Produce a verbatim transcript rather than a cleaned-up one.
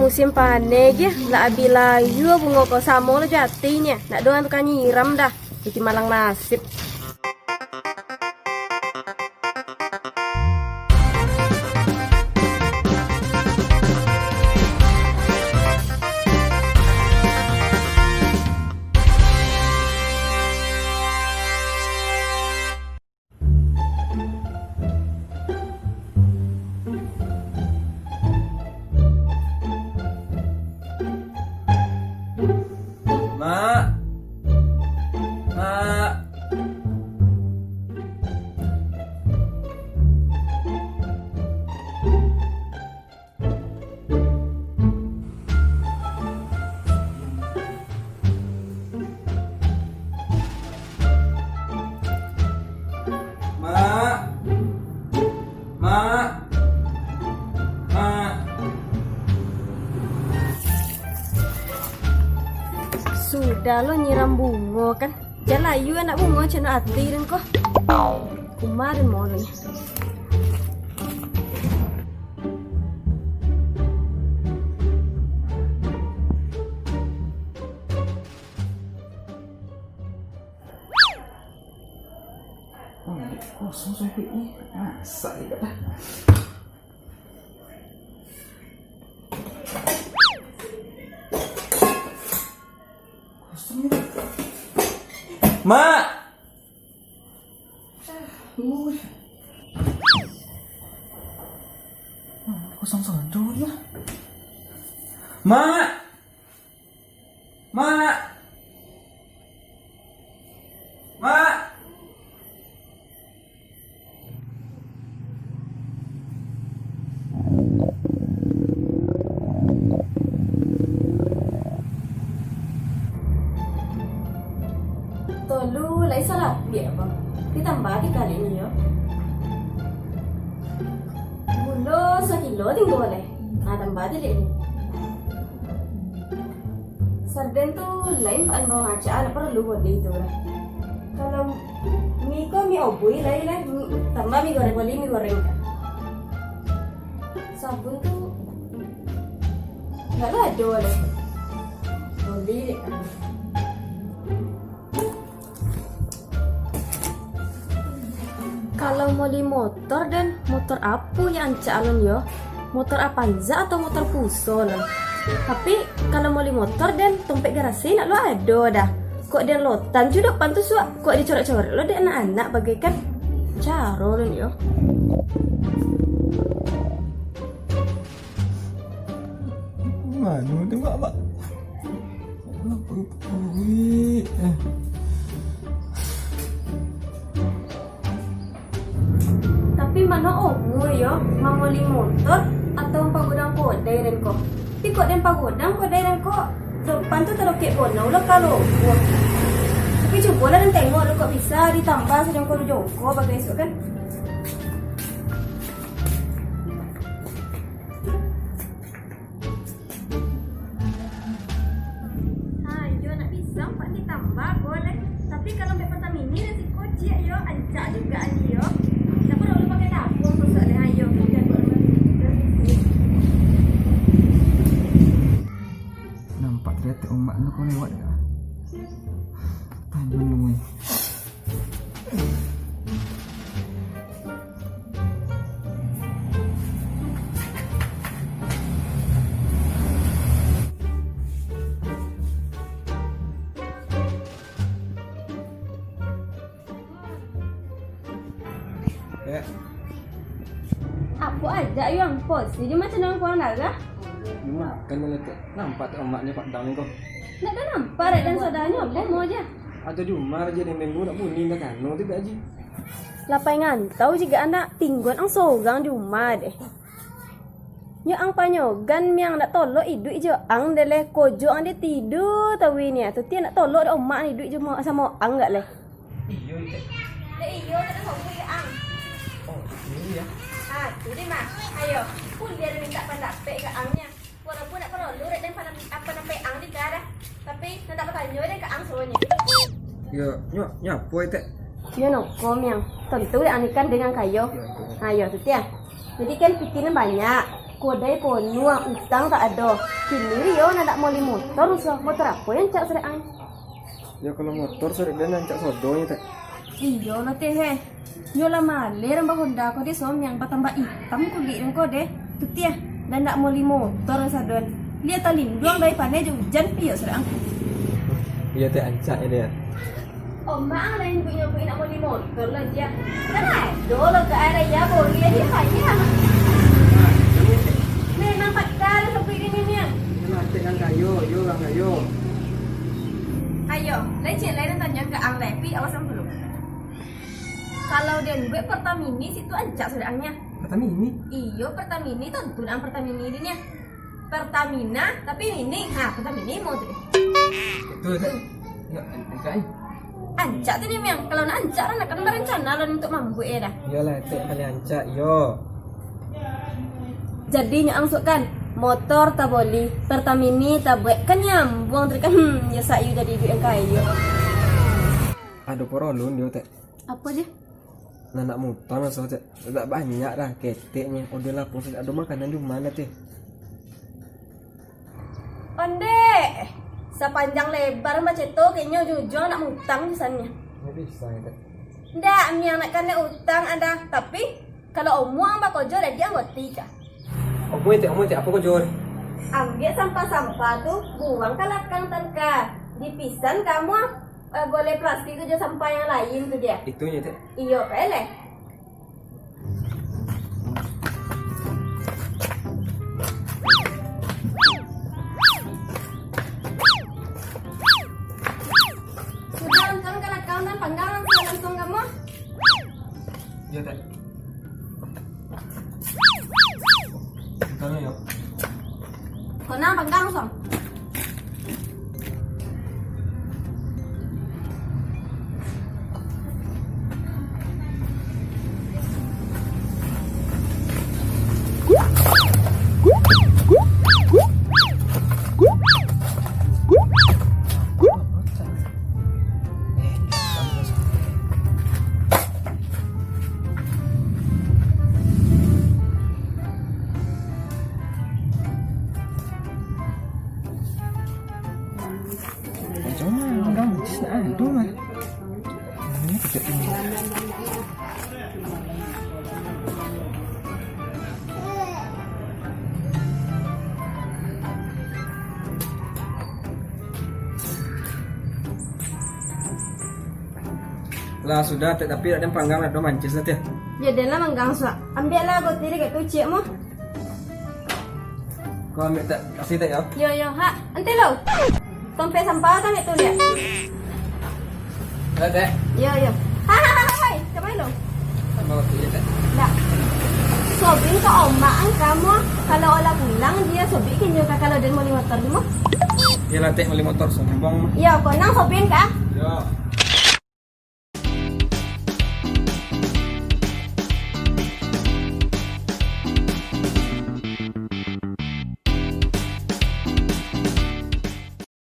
Musim paneh gih, lah abih layua bungo ko, samo lo jo ati nyo. Ndak doh nan tukang nyiram dah. Jadi malang nasib. Mak. Mak. Mak. Mak. Mak. Sudah lo nyiram bungo kan. Jan layu anak bungo, cano ati den ko. Kumarin mau ni. Oh, kosong sobek ni. Masak juga dah. Kosong ni. Mak! Ui. Kosong sado lah. Mak! Mak! Mak! Tolu lai salabiak, Bang. Ditambah tigo kali ni, yo. Gulo sakilo tingga lai. Nah, tambah tigo kali ni. Sarden tu lain bawang acak, ndak paralu boli tu lah. Kalau mi ko mi obui lai lah, mi, tambah mi goreng, boli mi goreng. Sabun tu ndak lah ado lah. Boli dek kami. Kalau moli motor den, motor apo yang ancak alun yo? Motor Avanza atau motor Fuso lah? Tapi kalau moli motor den, tompet garasi nak lo ado dah. Kok den lotan judo pan tu suak, kok dicorek-corek lo dek anak-anak bagaikan caro alun yo. Mano tu, Mak, Mak? Alah, paruik-paruik, eh. Tapi mano umua yo, mamoli motor atau pagodang kodai den ko? Tapi kok den pagodang kodai den ko, dopan tu talokek bonau lo ka lobong. Tapi cubolah den tengok lo kok bisa ditambah sajongko duo jongko bagai esok kan. Ha, iyo nak pisang, Pak, ditambah ko deh. Tapi kalau ambiak Pertamini, resiko ciek yo, ancak juga ni yo. Ndak paralu pakai dapur tu, Ustaz, deh. Ayo, kita buat rumah kita. Nampak tadi atek umak tu kau lewat dak? Tahan dulu ni. Ya. Apo ajak, Yuang? Posi jo macam urang kurang darah. Makan dulu tu. Nampak tu amaknyo Pak Dang ni ko. Ndak ado nampak, Rek, dan saudarnyo, apo mau aja? Atau di umah aja, deng minggu nak bunyi dah kano tu, Pak Haji. Lapai ngantau jiga anak, tingguan ang sorang di umah deh. Nyo ang panyogan miang nak tolok iduik jo ang deh leh, kojo ang deh tidu tawi ni, tu tian nak tolok dek omak ang iduik jo mo-, samo ang gak leh. Iyo, Tek. Dek iyo, Tek, nak tolok iduik ang. Oh, iyo, ya. Ah, tu deh, Mak. Ayo, kuliah deh minta pandapek ka ang nya. Walaupun ndak paralu dek den panam-, apa, nampek ang juga dah. Tapi, nan ndak batanyo deh ka ang suruahnyo. Yo, nyo, nyo apo, Tek? Yo, noko, miang. Tantu dek ang ikan dengan kayo. Yo, yo. Ha, yo, tu tiah. Jadi kan pikiran banyak. Kodai kono ang utang tak ado. Kini Rio nak, nak moli motor, so. Motor apo nan ancak surek ang? Yo, kalau motor surek den ancak sodonyo, Tek. Iyo lah, Teh, eh. Nyo lah maleh rambah Honda ko deh, Som, nan batambah itam kulik den ko deh. Tu tiah, nan nak moli motor sadon. Liek talinduang dari paneh jo ujan, iyo surek ang. Iyo, Tek, ancak yo deh. Omak ang lain buik nyo buik nak moli motor lah, Jia. Kan ado lo ka area boli, jadi hayah. Memang pakai lah sabuik ini ni. Iyo lah, Tek, kan kayo, yo, urang kayo. Ayo, lai ciek lai nan tanyo ka ang lai, pi awas ang dulu. Kalau den buek Pertamini situ ancak sudah ang nyo. Pertamini? Iyo, Pertamini, tontu ang Pertamini di nyo. Pertamina, tapi mini. Ha, Pertamini mau tu deh. Tu, tu. Yo, an-, an-, an-, Ancak tu ni, Miang. Kalau nak ancak, kan barancana lah untuk mambuek, yo dah. Iyolah, Tek, paling ancak, yo. Jadi, nyo ang sok kan, motor taboli, Pertamini tabuek, kan nyambuang tu kan. Hmm, yo, sak yu jadi duit nan kayo. Ado porolun dio, Tek. Apo je? Nah, nak mutang lah, Tek. Agak banyak dah, keteknyo. Ode lapong sajo, ado makanan di rumah, Tek. Ondeh, sapanjang lebar macam tu, kayaknyo ujung-ujung nak mutang pisannyo. Ndak bisa, Tek. Ndak, Miang nak kanai utang ada. Tapi, kalau omuang bakojo, jadi anggoti kah? Omuang, Tek, omuang, Tek, apo kojo? Ambiak sampah-sampah tu, buang ka lakang tan ka. Dipisan kamu, eh, goleh plastik tu jo sampah nan lain tu, Jia. Itu nyo, Tek. Iyo, peleh. Sudah, angkang ka lakang, panggang langsung, langsung kamu. Iyo, Tek. Angkang, yo. Kau nang panggang langsung. Macam mana orang jis nak ado lah. Ini kejap ini. Lah sudah, Tek, tapi dak den panggang lah, ado mancis lah, Tek. Yo, den lah manggang, Sak. Ambiaklah roti dek Tek Uciak mo. Kau ambiak, Tek, kasih, Tek, yo. Yo, yo, ha. Ante lo. Tompek sampah kan itu, liek. Yo, Tek. Yo, yo. Ha, ha, ha, ha, hai. Ka ma lo, Tek? Dak. Sobin ka omak ang kamu. Kalau olah pulang, dio sobin kinyo ka, kalau den moli motor di mo. Iyolah, Tek, moli motor sombong. Yo, kau nang sobin ka? Yo.